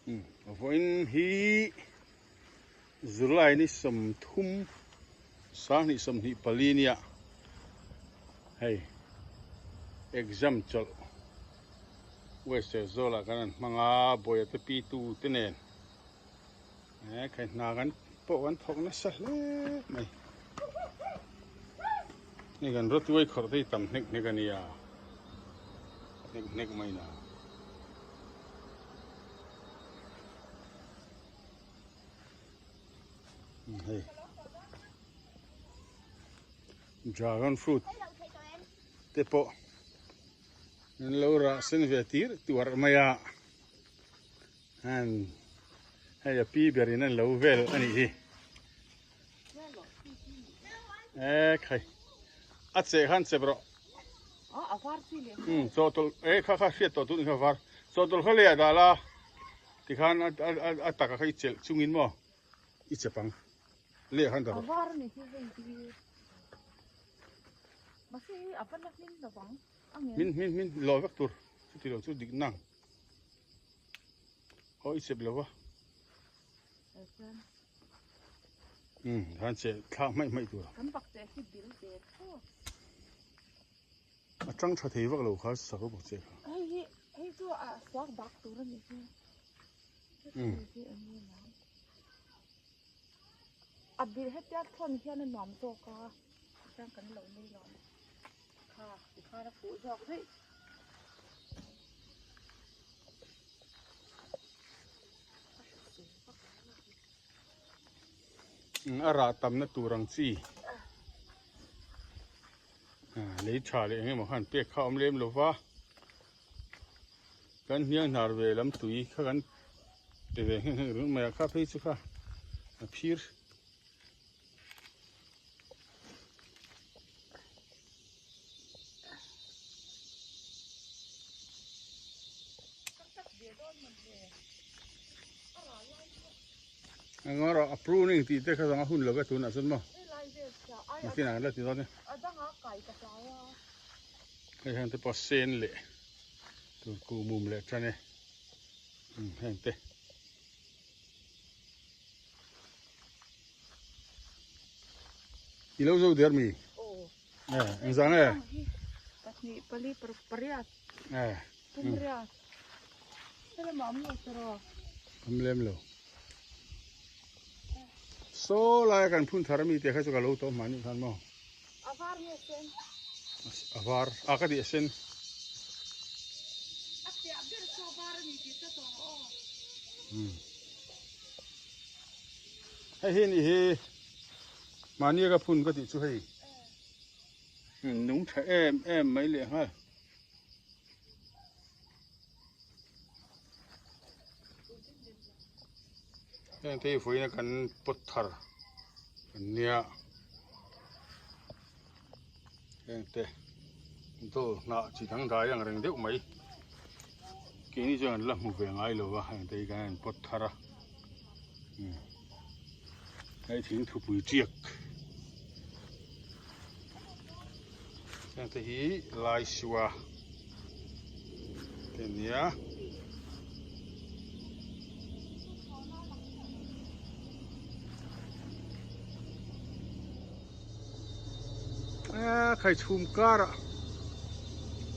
Vawiin hi July ni 30 2024 nia hei exam chawlh West Aizawl ah kan han hmang a, Bawia te pi tu te nen he khai hna kan pawh kan thawk nasa hle mai. Hei kan rawtuai khawrh te hi tam hnek hnek a nia, hnek hnek mai na. Hei dragon fruit te pawh an lo rah sen ve tir tuar mai a an hei a pi ber in an lo vel a nih hi e khai a cheh khan chep rawh chawhtawlh e kha kha hriat tawh tun kha var chawhtawlh kha leiah dah la tikhan a taka kha i chelh chungin maw i chep ang leh khan dah rawh. A var a ni hi hei hi mahse hei a va la hming lo vang a ngen. Hmin hmin hmin lawh vek tur chuti lo chu dik nang aw i chep lo va. Umm khan cheh thlak hmaih hmaih tur. Kan bak cheh hi bil ve thlawt. A tang tha thei vak lo kha sak bak cheh kha. Hei hi hei chu a suak bak tur a nih hi. Umm. A bil hetia thawn hian a nuam zawk a, tichuan kan lo nei lo ang. Kha tikhan a fuh zawk daih. A rah tamna tur ang chi lei tha leh eng emaw khan pek kha a awm lem lo va kan hniang hnar ve lam tui kha kan pe ve nghe nghe ringawt mai a kha phei chu kha a phir. Eng rawh a pruning tih te kha zawng a hun lo ve tunah chuan maw nakinah kan la ti dawn e hei heng te pawh sen leh tur kuhmum leh tan e heng te. I lo zo der mi? Eh, eng zang e? Pahnih, pali, paruk, pariat. Eh. Pumriat. Hela mah am lo tiraw? Am lem lo. Saw lai kan phun thar ami te kha chu ka lo tawh mahni khan maw? A var nge sen? A var, a ka ti a sen. A piah ber chu a var a ni tih ka tawng aw. Hei hi ni hi mahni ka phun ka tih chu hei nung tha em em mai leh nghal. Heng te hi vawiin a kan pawt thar an nia heng te dawl hnah chi dang dai ang reng deuh mai keini chuan an la hmu ve ngai lo va heng te hi kan han pawt thar a hei thing thupui tiak heng te hi laisua te nia. A khai chhum kar ah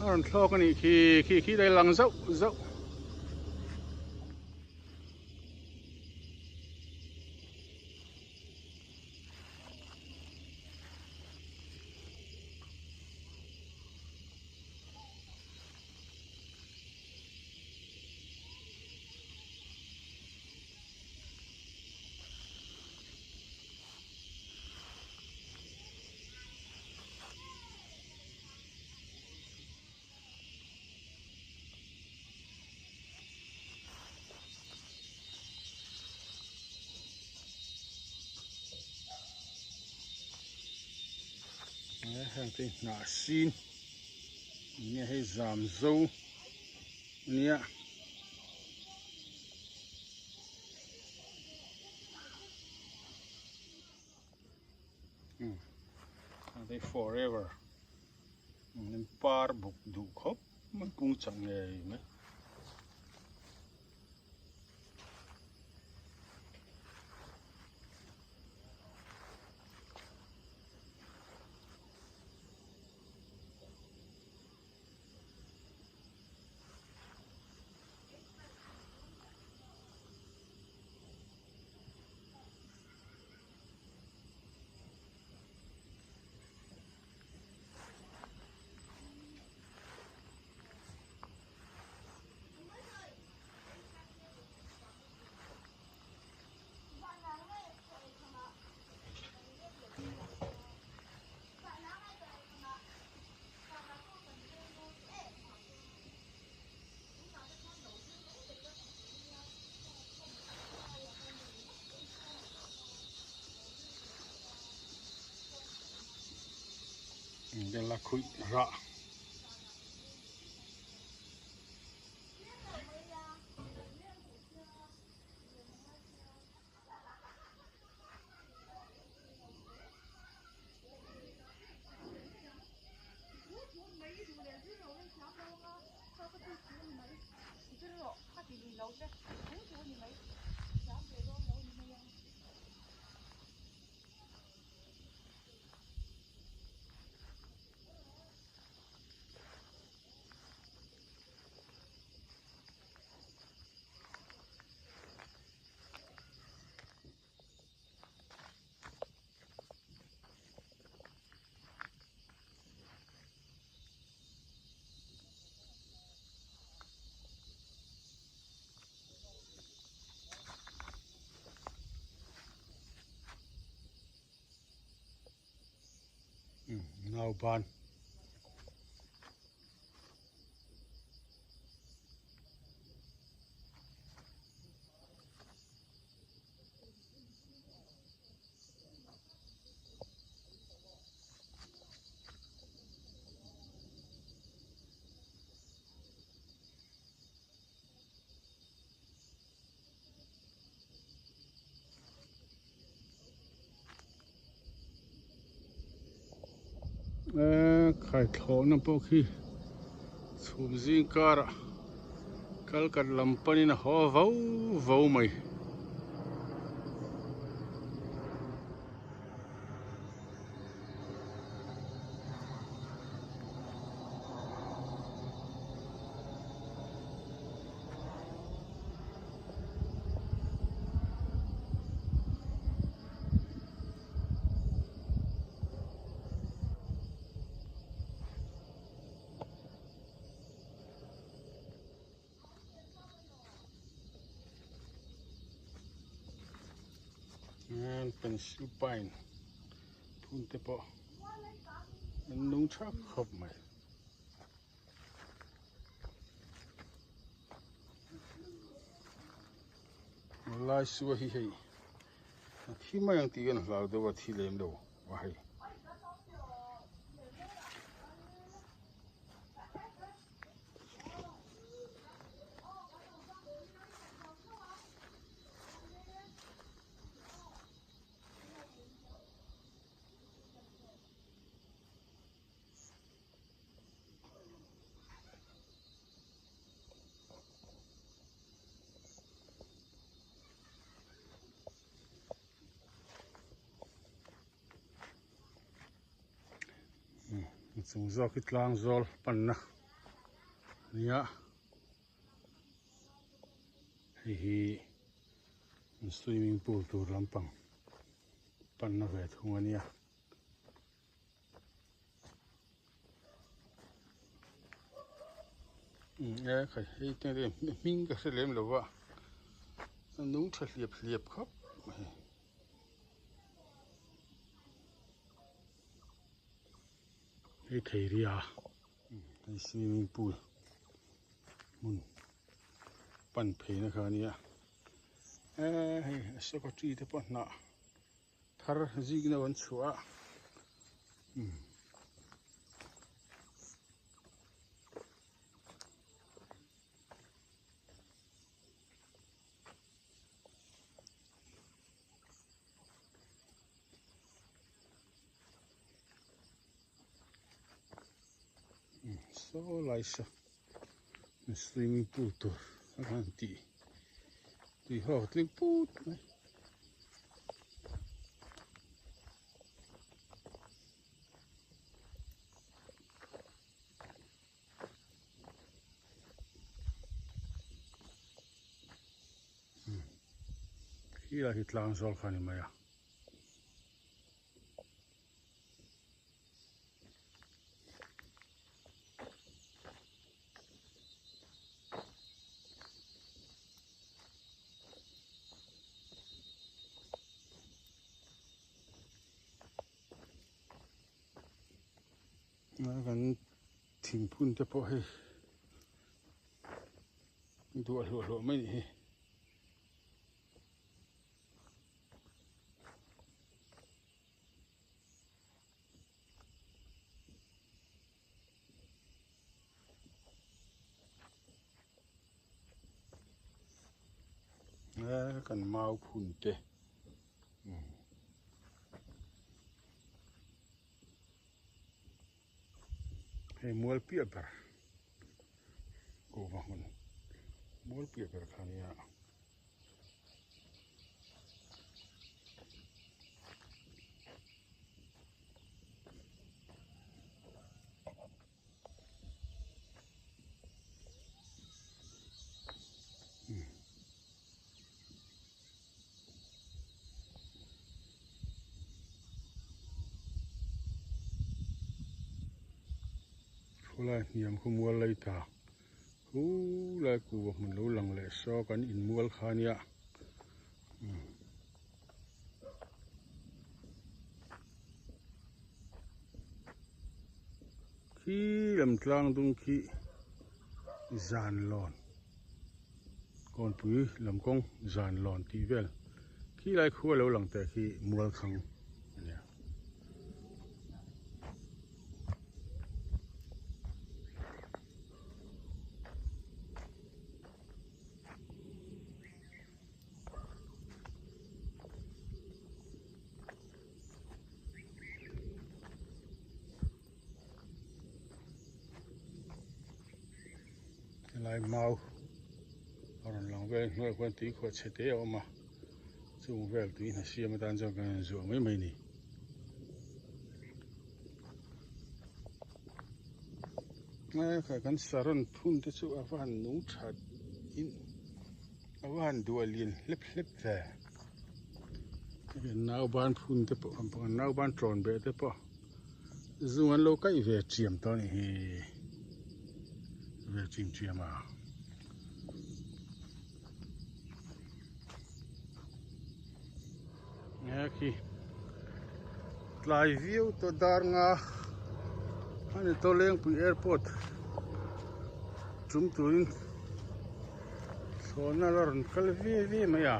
a rawn thlawk a nih khi khi khi dai lang zauh zauh. Heng te hnah sin enge hei zam zo ania hei forever par buk duh khawp mai kung chak ngei mai. Lakhuih rah. Nauban. Khaithlawhna pawh khi chhum zing karah kal kat lam panin a haw vo vo mai. Pencil pine phun te pawh an nung tha khawp mai. Lai sua hi hei a thi mai ang tih hian hlau deuh a thi lem lo a hei. Chung zawk hi tlang zawl panna ania hei hi swimming pool tur lampang panna ve thung ania. E khai hei te hming ka hre lem lo va a nung tha hliap hliap khawp mai. Hei thei ria hei swimming pool hmun pan phei na kha ania e hei a soka tree te pawh hnah Thar zikna an chhuah a Saw lai saw swimming pool tur a han tih tui ho tling put mai. Khi lai hi tlang zawl kha a ni mai a. Kan thingphun te pawh hei duah hluah hluah mai a nih hi. Kan mau phun te. Hei mual piah ber kuhva hmun mual piah ber kha nia. Khawlai hniam khu mual lai ta khulai kuhva hmun lo lang leh saw kan inmual kha nia. Khi lam tlang dung khi zan lawn kawnpui lam kawng zan lawn tih vel khi lai khua lo lang teh khi mual khang a nia. Helai mau a rawn lang vel hnuaiah khuan tui khuah chhe te a awm a chung vel tui hna siam atan chuan kan rawn zuah mai mai a ni. Kan saron phun te chu a va han nung that in a va han duah lian hlep hlep ve. Nauban phun te pawh nauban tlawn beh te pawh zung an lo kaih ve chiam tawh a nih hi ve chim chiam a. Nge khi tlai viau tawh dar nga a ni tawh Lengpui airport tum turin thlawhna la rawn kal ve ve mai a.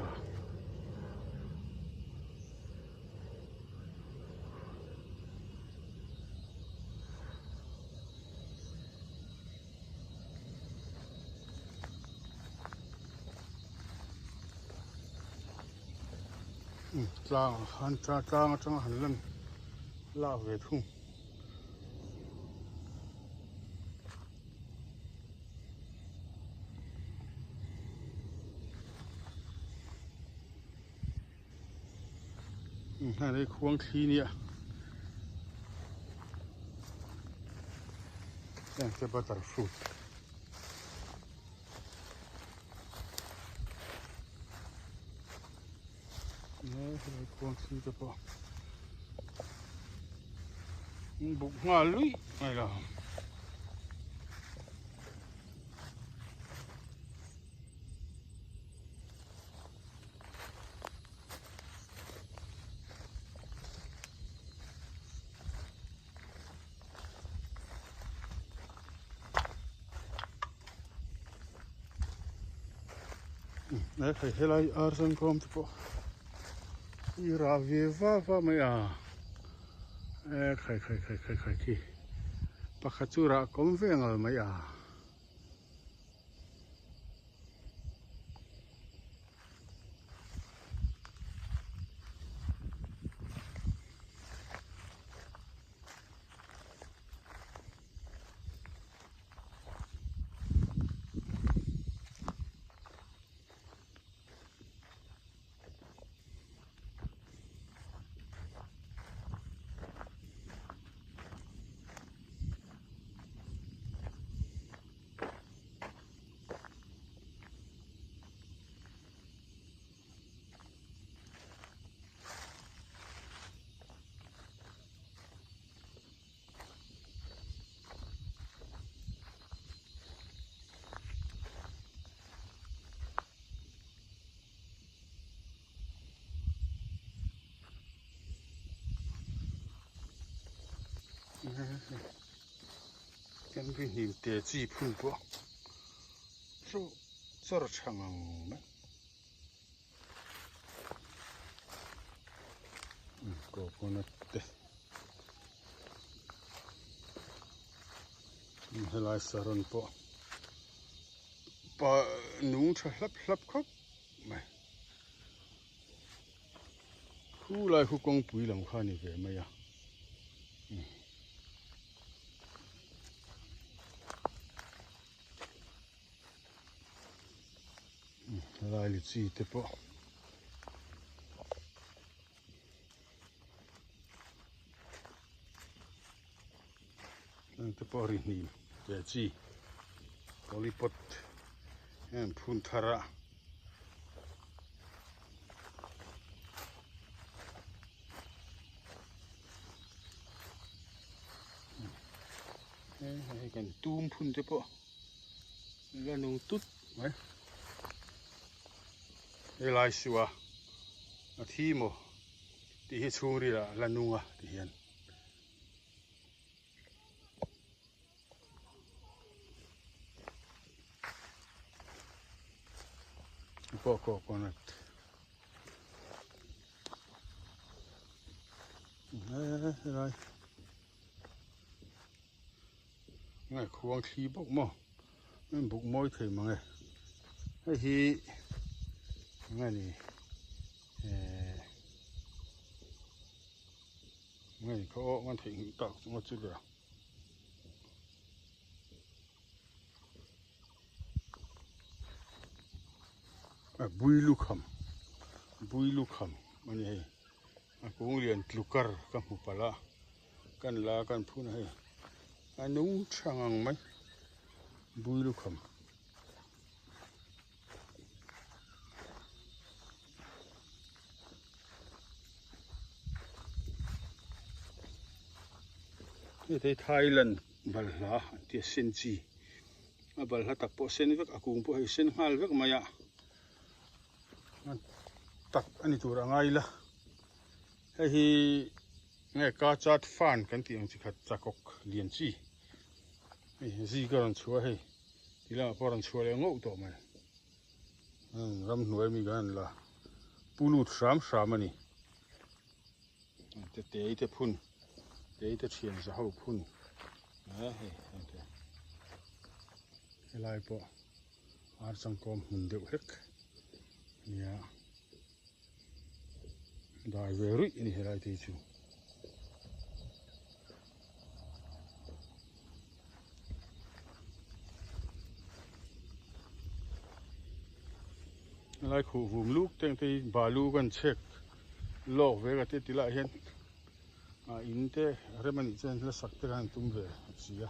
Tlang ah khan tlang atanga han lan lak ve thung. Hei khuang thli nia heng te butter fruit helai khuang thli te pawh buk nghal luih mai lo. Hei helai ar zangkawm te pawh i rah ve va va mai a e khai khai khai khai khai khi pakhat chu rah kawm ve ngal mai a. Kan ri hnim te chi phun pawh chu chawr tha ngang mai. Coconut te helai saron pawh pa nung tha hlap hlap khawp mai. Khu lai khu kawngpui lam kha a ni ve mai a. Helai lichi te pawh. Heng te pawh ri hnim ve chi polypot heng phun thar a. Hei kan tum phun te pawh la nung tut mai. Helai suh a a thi maw tih hi chhungril ah la nung a ti hian. Pawh coconut helai nge khuang thli bawk maw an buk mawi thei mang e hei hi enge ni ehh nge ni kha aw ngan theih nghilh tak chu ngawt chu le a bui lukham bui lukham a ni hei a kung lian tlukar ka hmu palh a kan la kan phun a hei a nung tha ngang mai bui lukham. Hei Thailand balhla an tia sen chi a balhla tak pawh sen vek a kung pawh hei sen nghal vek mai a tak a ni tur a ngai ila hei hi nge ka chat fan kan tih ang chi khat chakawk lian chi hei zi ka rawn chhuah a hei ti lamah pawh a rawn chhuah leh ngauh tawh mai. Ramhnuai mi kan han la pu lut hram hram a ni. Te tei te phun tei te thian za ho phun a hei heng te helai pawh ar changkawm hmun deuh hlek a nia dai ve ruih a ni helai te hi chu. Helai khuh vum luk te ang te hi balu kan chhek lawk ve ka ti tilai hian ah in te rem a nih chuan hla sak te khan an tum ve a si a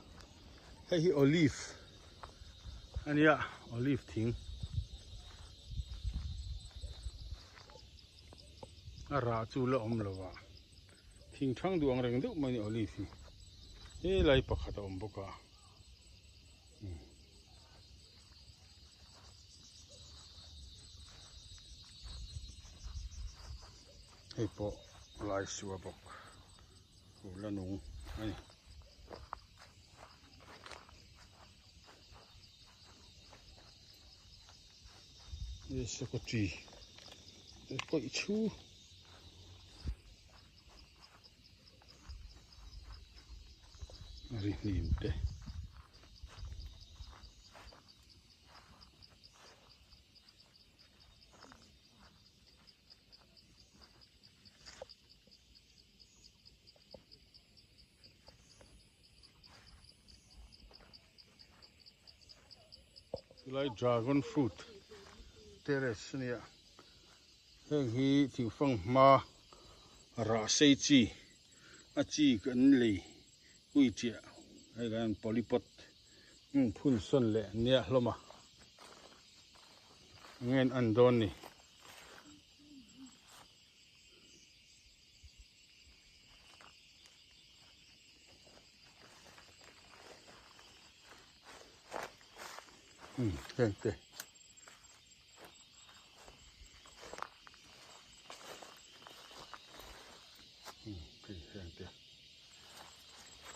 hei hi olive a nia olive thing a rah chu la awm lo a. Thing thang duh ang reng deuh mai a ni olive hi helai pakhat a awm bawk a hei pawh lai sua bawk la nung a ni. Secretary pawih chhu a ri hnim te. Chulai dragon fruit terrace a nia heng hi thingfang hma rah sei chi a chi kan lei ui chiah hei kan polypot phun sawn leh nia hlawm a enge an an dawn ni. Heng te heng te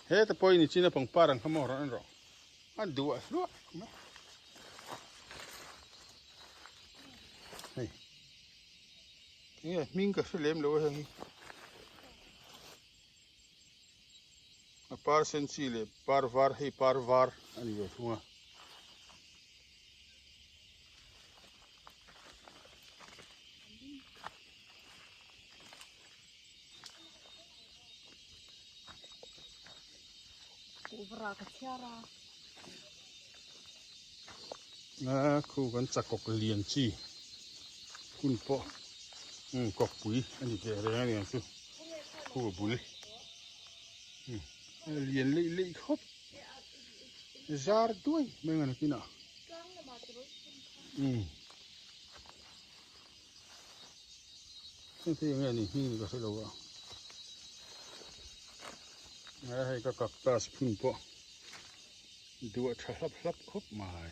heta pawh in china pangpar ang kha maw rawn en rawh a duah hluah mai hei. Enge hming ka hre lem lo a heng hi a par sen chi leh par var hei par var a ni ve thung a. Rah ka chhiar a. A khu kan chakawk lian chi hun pawh umm kawkpui a ni teh reng a ni ang chu khu a bul umm a lian leih leih khawp zar duai mai ang a nakinah umm heng thei enge a nih hming ka hre lo a hei ka cactus phun pawh. Duah tha hlap hlap khawp mai.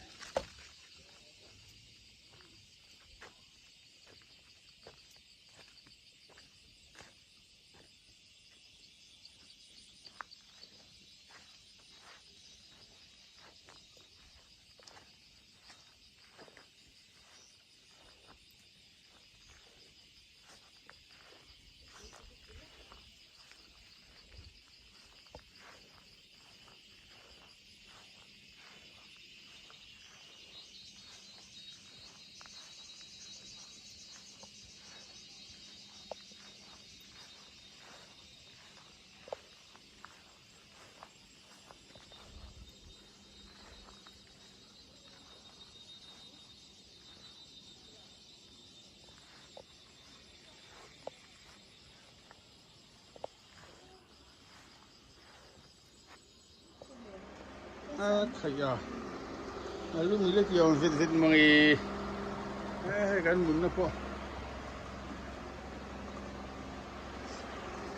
A theih a a lung i la ti awm vet vet mang i hei kan munna pawh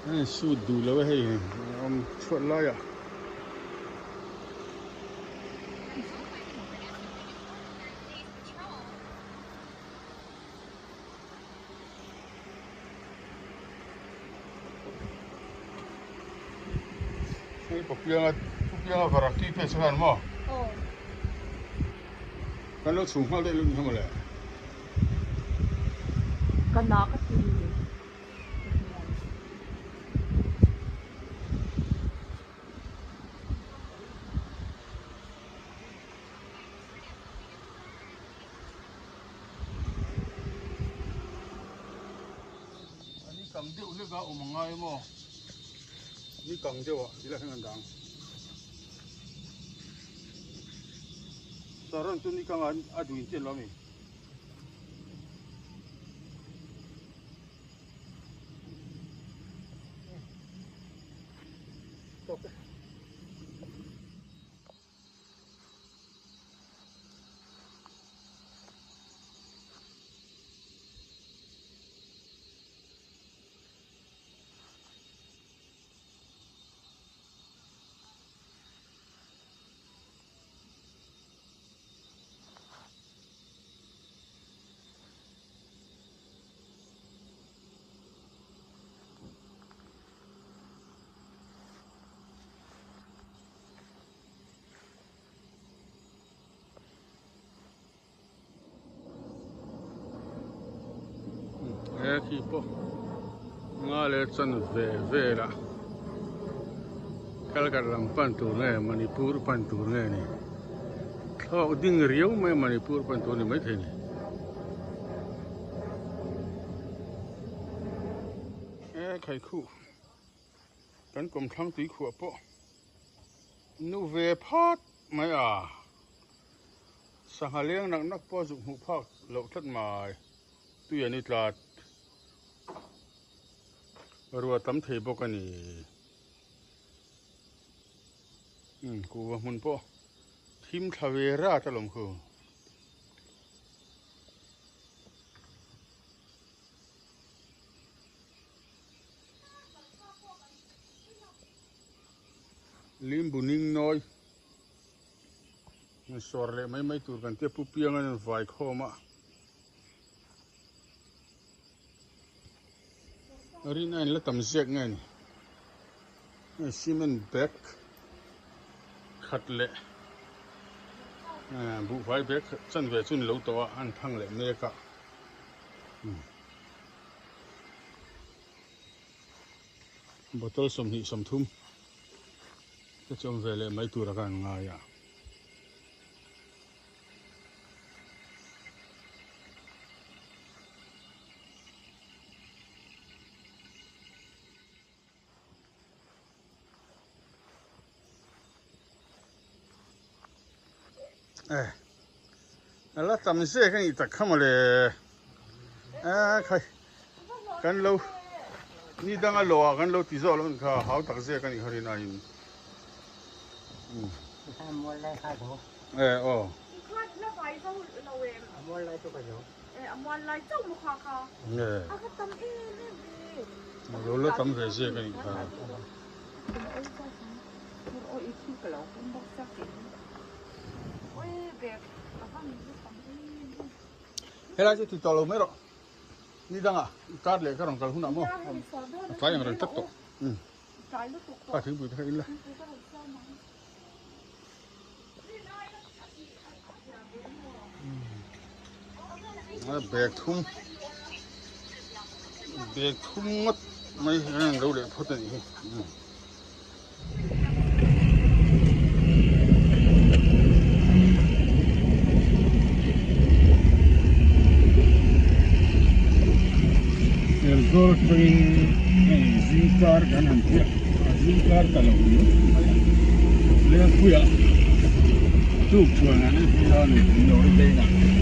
a insut duh lo a hei awm chhuat laiah. Hei papianga papianga varaki phei chu khan maw kan lo chhung nghal daih lo ni kha mawle. Ka na ka ti. Ni kang deuh hlek a awm ang ngai maw? Ni kang deuh ah tila hian an dang. Saron chu ni kang a duin chian lo a mi? Tawk e. He khi pawh nga leh chan ve vel a kalkhat lam pan tur nge Manipur pan tur nge ni thlawk ding riau mai Manipur pan tur a ni maithei a ni. He khaikhuh kan kawmthlang tuikhuah pawh. Nu ve phat mai a, sangha leng nak nak pawh a zuk hmuh phak loh tlat mai, tui an i tlat rua tam thei bawk a ni. Umm kuhva hmun pawh thim thla ve rat alawm khu. Limbu ning nawi in sawr leh mai mai tur kan tia pu piang an vai khawm a rin a in la tam ziak nge ni cement bag khat leh buhfai bag chanve chu ni lo tawh a an thang leh mek a. Bottle 20 30 te chu awm ve leh mai tur a ka han ngai a. Eh a la tam zek a nih tak kha mawle eh khai kan lo ni danga lawh ah kan lo ti zawk lo a ni kha hau tak zek a nih kha rin aiin eh aw lo la tam ve zek a nih kha. Helai chu ti tawh lo mai rawh ni dangah kar leh ka rawn kal hunah maw a tlai ang reng tlat tawh kha thingpui te kha in la. Bag thum bag thum ngawt mai hian an lo leh phawt a nih hi. Serzawl atangin hei zingkar kan han piah a zingkar ta lo ni mai a Lengpuiah tuk chuan an en phei a ni in lo ri dain a.